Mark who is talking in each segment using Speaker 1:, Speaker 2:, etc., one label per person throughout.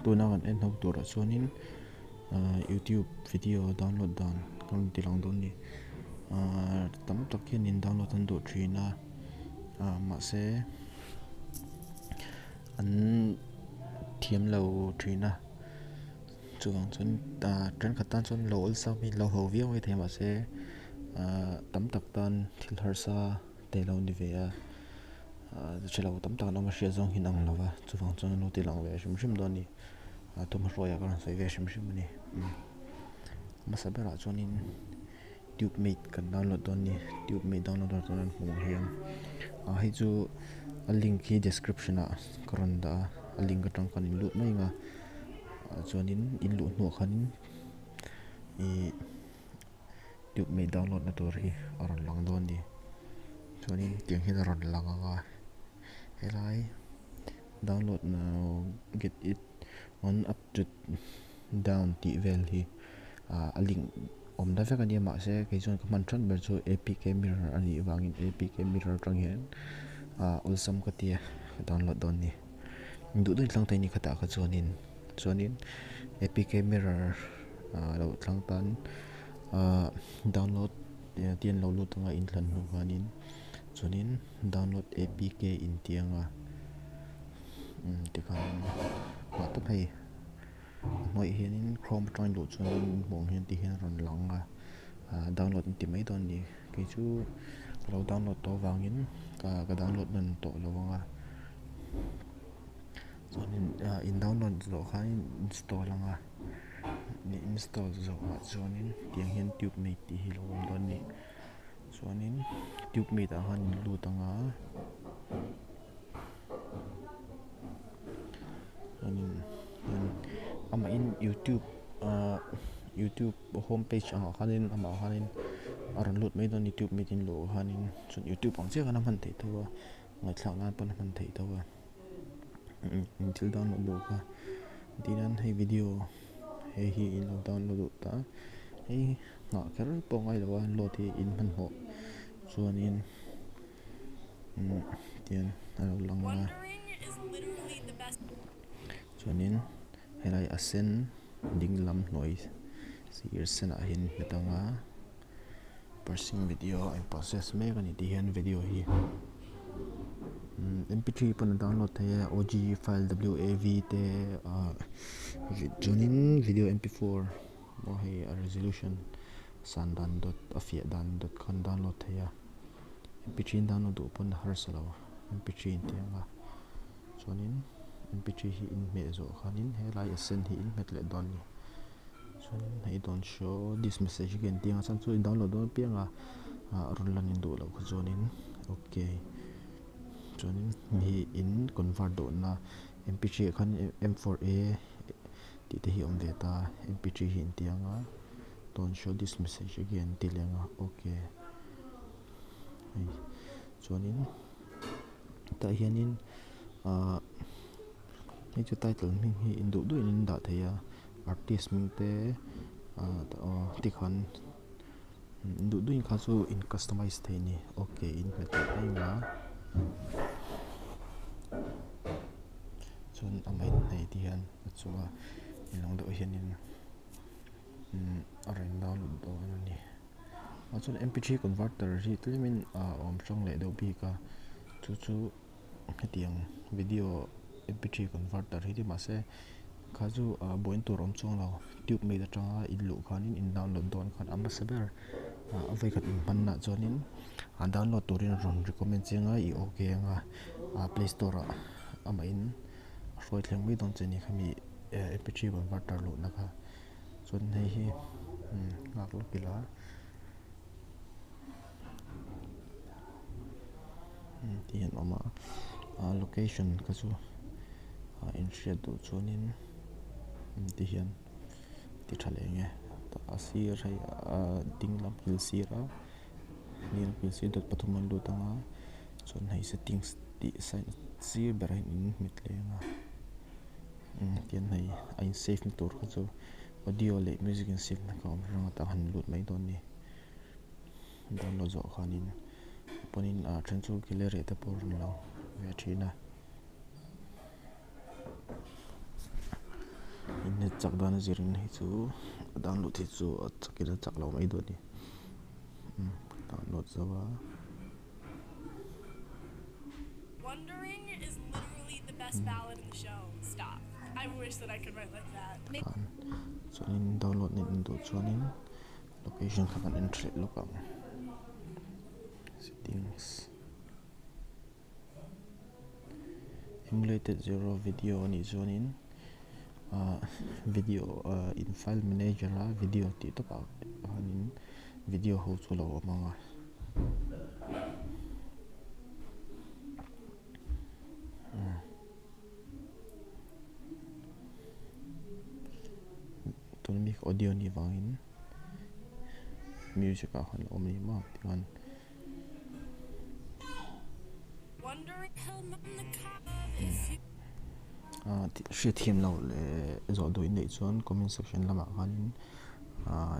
Speaker 1: Tuna kan en ho turah chuanin ahh youtube video download dan kan rawn ti lang dawn a ni. Ahh tam tak hianin download an duh thin a ah mahse an thiam lo thin a chuvang chuan ah thenkhat tan chuan lo awlsam hi lo ho viau maithei mahse ah tam tak tan thil harsa te lo ni ve a ah hre lo tam tak an awm a hriat zawng hi an ang lo va chuvang chuan an lo ti lang ve hrim hrim dawn a ni ah thawmhnaw ah ka rawn sawi ve hrim hrim a ni hmasa berah chuanin tube mate kan download dawn a ni tube mate download dawn chuan hmuh hian ah hei chu a link hi description ah ka rawn dah a a link atang khan in lut mai ang a ah chuanin in luh hnuah khanin ihh. Tube mate download na tur hi a rawn lang dawn a ni chuanin tiang hian a rawn lang ang a helai download now get it on up to down tih vel hi ah a link awmna vek a nia mahse kei chuan ka hman that ber chu apk mirror a nih vangin apk mirror atang hian ah awlsam ka tia ka download dawn a ni duh duhin thlang thei a ni khatah kha chuanin. Chuanin apk mirror ah lo tlang tan ah download tih an lo lut anga inthlan hnu khanin chuanin download apk intih anga umm tikhan mah tawp hei a hnuaiah hianin chrome atangin luh chuan hmuh ang hian ti hian a rawn lang a ah download an ti mai dawn a ni kei chu ka lo download tawh avangin ka download hman tawh lo ang a. Chuanin ah in download zawh khanin install ang a ih install zawhah chuanin tiang hian tube mate tih hi a lo awm dawn a ni chuanin tube mate ah khan in lut ang a chuanin amahin youtube ah youtube home page angah khanin amah khanin a rawn lut mai dawn a ni tube mate in luh khanin chuan youtube ang chiah khan a hman theih tho a ngaihthlak nan pawn a hman theih tho a. Thil download duh kha tihian hei video hei hi in lo download duh ta hei nghah kher pawh ngai lo a load hi in hmanhmawh chuanin tihian a lo lang a chuanin helai a sen ding lam hnuai sir senah hian hmet ang a. Parsing video a in process mek a ni tih hian video hi mp3 pawn a download thei a og file wav te ah chuanin video mp4 pawh hei a resolution san dan dawt a fiah dan dawt khan download thei a mp3 in download duh pawn a harsa lo mp3 in tih ang a chuanin mp3 hi in hmeh zawh khanin helai a sen hi in hmet leh dawn a ni. Chuanin hei don't show this message again tih ang a chhan chu i download dawn apiang a ah rawn lan in duh loh kha chuanin ok chuanin hi in convert duhna mp3 ah khan m4a tih te hi a awm ve ta mp3 hi in tih ang a don't show this message again tih leh ang a ok hei chuanin tah hianin ah hei chu title hming hi in duh duhin in dah thei a. Artist hming te ah tikhan duh duhin kha chu in customize thei a ni ok in hmet leh em a chuan a main hei ti hian a chunga inang deuh hianin umm a rawn download dawn a ni ah chuan mp three converter hi tlemin a awm hrang leh deuh bik a chu chu. Hetiang video mp3 converter hi ti mahse kha chu ah buaina tur awm chuang lo tube mate atanga in luh khanin in download dawn khan a hmasa ber ah a vawikhat in hmanna chuanin a download turin a rawn recommend chiang a i ok anga ah play store ah amahin a hruai thleng mai dawn che ni khami mp3 converter luhna kha chuan hei hi nghak lawk ila. Tih an awm a ah location kha chu ah inhriat duh chuanin ti hian ti tha leh enge a sir hei ah ding lam kil sir a ding lam kil sir dawt pathum an lut ang a chuan hei settings tih sir berah hian in hmet leh ang a tihian hei a in save na tur kha chu audio leh music in save na kha a awm hrang a tah han lut mai dawn a ni. Download zawh khanin pawnin ah then chu gallery te pawh a rawn lang ve thin a. In net chak dan a zirin hei chu a download hi chu a chakin a chak lo mai dawn a ni. Download zo a. Tikhan chuanin download na in duh chuanin location kha kan en hreh lawk ang settings emulated zero video anih chuanin ah video ah in file manager a video tih tawpah khanin video ho chu a lo awm ang a. Tuna mi audio anih vangin music ah khan a awm a ni maw tikhan. Hriatthiam loh leh zawh duh in neih chuan comment section lamah khanin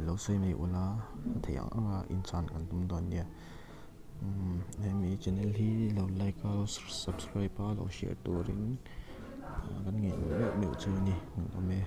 Speaker 1: lo sawi mai ula a theih ang anga inchan kan tum dawn nia. Hemi channel hi lo like a subscribe a lo share turin kan ngaihmawh meuh meuh chu a ni. Awm e.